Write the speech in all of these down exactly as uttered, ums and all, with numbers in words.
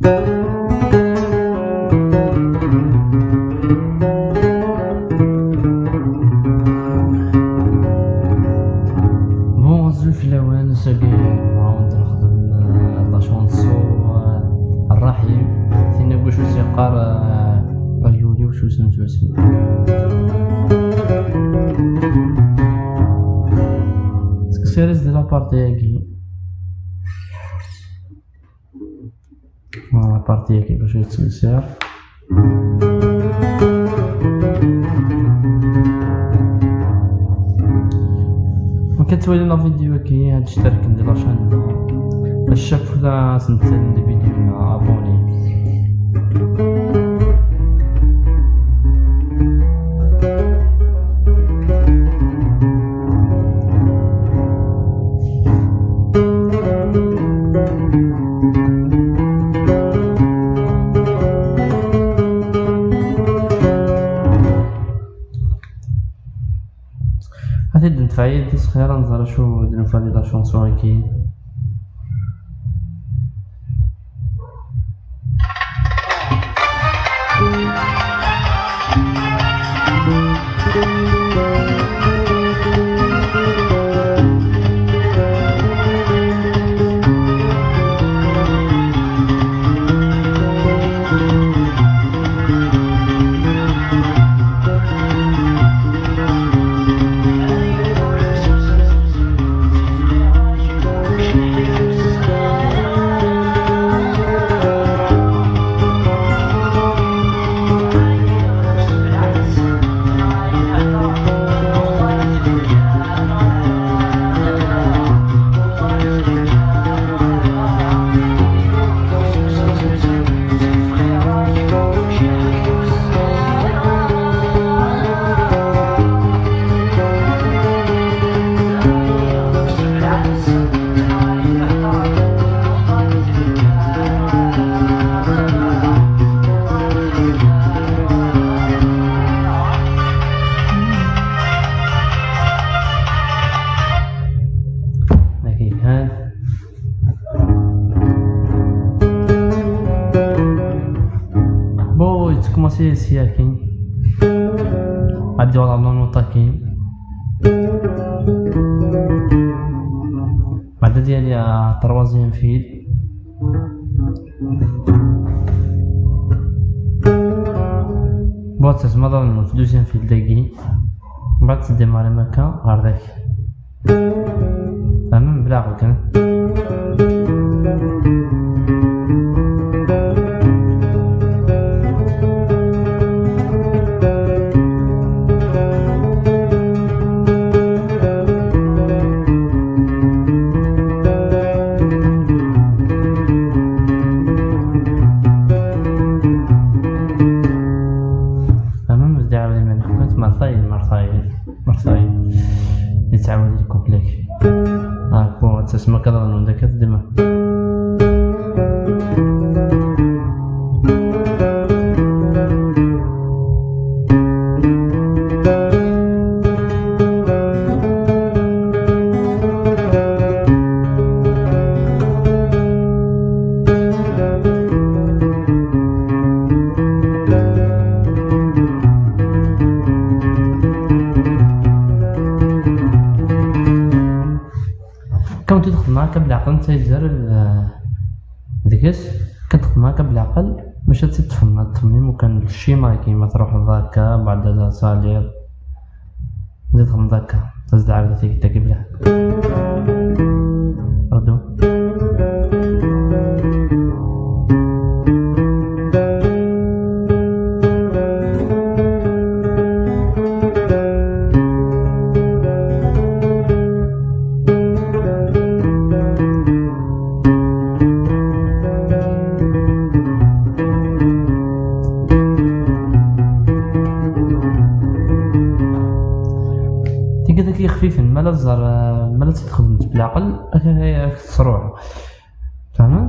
Bon, azul fell-awen, ass-agi nɛawed nexdem, euh, la chanson, euh, Rraḥim. Tin-agi wacu s-yeqqar, euh, ayyul-iw, wacu s-, wacu s-, Seg series di la partie-agi. Voilà, partie-agi bac yettwesɛer. Ma tettwalim la vidéo-agi, ad tectarkem di la chaîne. À chaque fois ad sen-ttalin di vidéo-nneɣ, abonné. Ad t-id-nefɛi di ṣṣxir, ad nẓer acu i d-nufa di la chanson-agi. Dagi kan. Bon, yettkumaṣi sya kan. Ad d-yuɣal ɣer la note-agi. Mbeɛd ad yali ɣer troisième fil. Bon, tezmer ad nernu deuxième fil dagi. Mbeɛd teddimarim akka ɣer daki. Tfehmem? Bla ɣel kan. Tfehmem? Bda ɛawed iman-nwen kan, mertayen, mertayen. Mertayen. Yettɛawad lkupli. Ah, bon, ad tasem akka daɣen anda akka teddem. Kan txedmeḍ akka belɛqel, netta yezzer, eh, deg-s, kan txedmeḍ akka belɛqel, maca ad tt-id-tfehmeḍ, ad tfehmeḍ imukan ccima-agi, ma truḥeḍ akka, beɛd ad saliḍ, ad txedmeḍ akka, ad s-d-ɛawdeɣ tagi, tagi belɛqel. Rdu. Tigad-agi yexfifen, ma la tẓer, ma la tt-id-txedmeḍ belɛqel, ad, ad, ad tettruḥ. Tfehmem?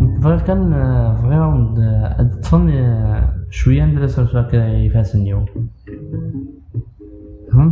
Nekk bɣiɣ kan, eh, bɣiɣ ad, eh, ad teṭṭfem, eh, cwiya anda la sserseɣ akka ifassen-iw. Tfehmem?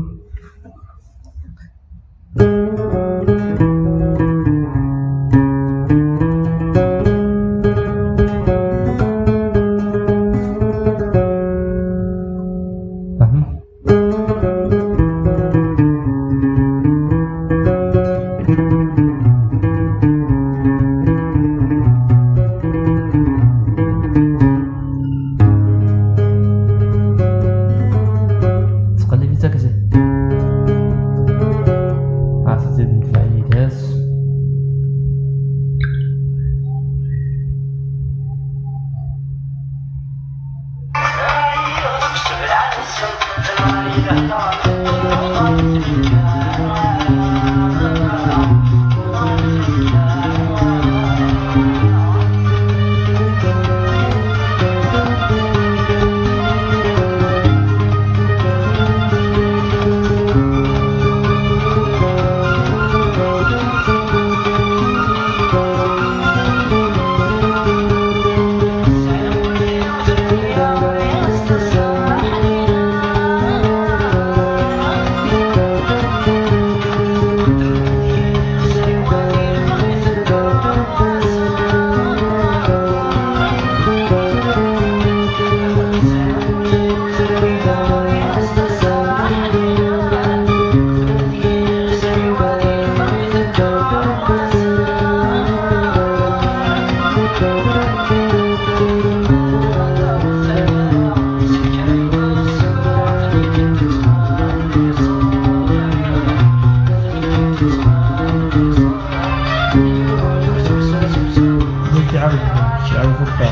Zik iɛawed, iɛawed akka.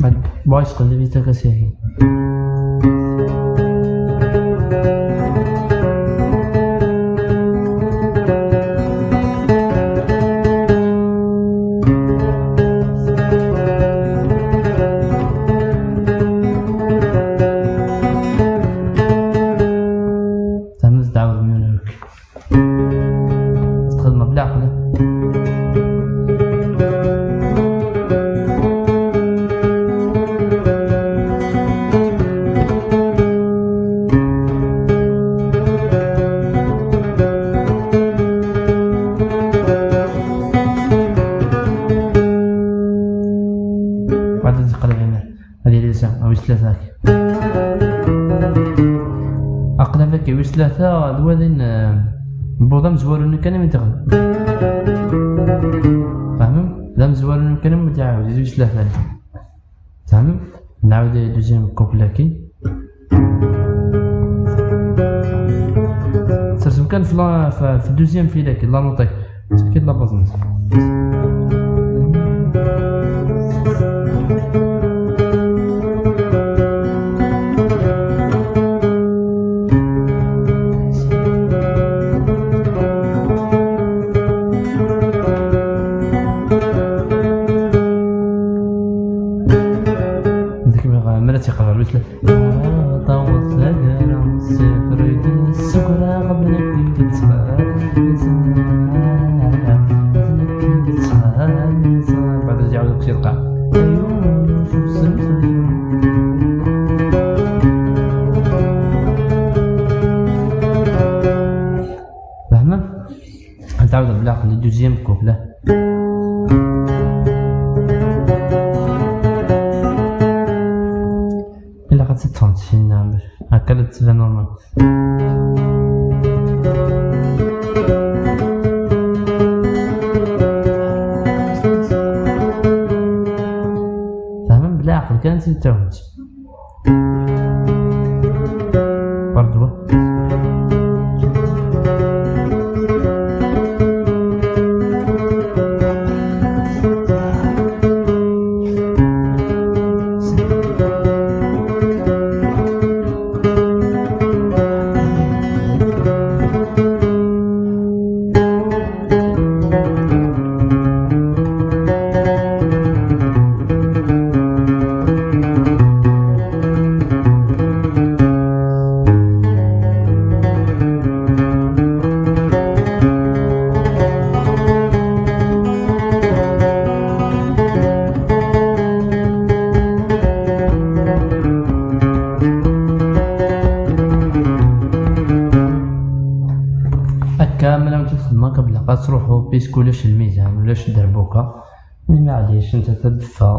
Bad, boys, qleb-it akka s ihi. Tamez dɛawed myanuk. Txedmeḍ leɛqel. Ad teqleb iman. Ad yili sa, wis tlata akka. Aqlab akka, wis tlata, d wadin, eh, wwḍ amezwaru-nni kan imi d-iɣleb. Fehmem? D amezwaru-nni kan imi d-iɛawed, d wis tlata. Fehmem? Nɛawed deuxième couple-agi. Tersem kan fi la, fi, fi deuxième fil-agi, la note-agi. Tefkiḍ la base-nnes. Zik mi ɣ-, mi ara tt-iqreb, wi tella? Taweḍ taggara, sifreg, ssukraɣ, d nekk i yettxemmizen, d nekk i yettxemmizen. Baɛd ad iɛawed akk s lqaɛ. Fehmem? Ad tɛawdeḍ leɛqel di deuxième couple. Ilaq ad teṭṭfemt sin, nɛam, akka la d-tban normal. Fehmem? Leɛqel kan ad tt-id-tawim. Pardon. Akka, ma la wen-tt-id-xedmeɣ akka belli ad truḥu, puisque ulac lmizan, ulac dderbuka. Mi maɛlic, netta ad d-teffeɣ.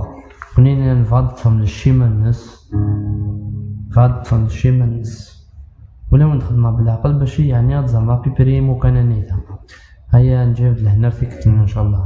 Nekni nebɣa ad d-ṭṭfem ccima-nnes. Nebɣa ad d-ṭṭfem ccima-nnes. Ula wen-d-xedmeɣ belɛaqel bac i, yeɛni, ad ẓrem à peu près imukan anida. Aya, nǧib-d lehna ar tikkelt-nni, ncallah.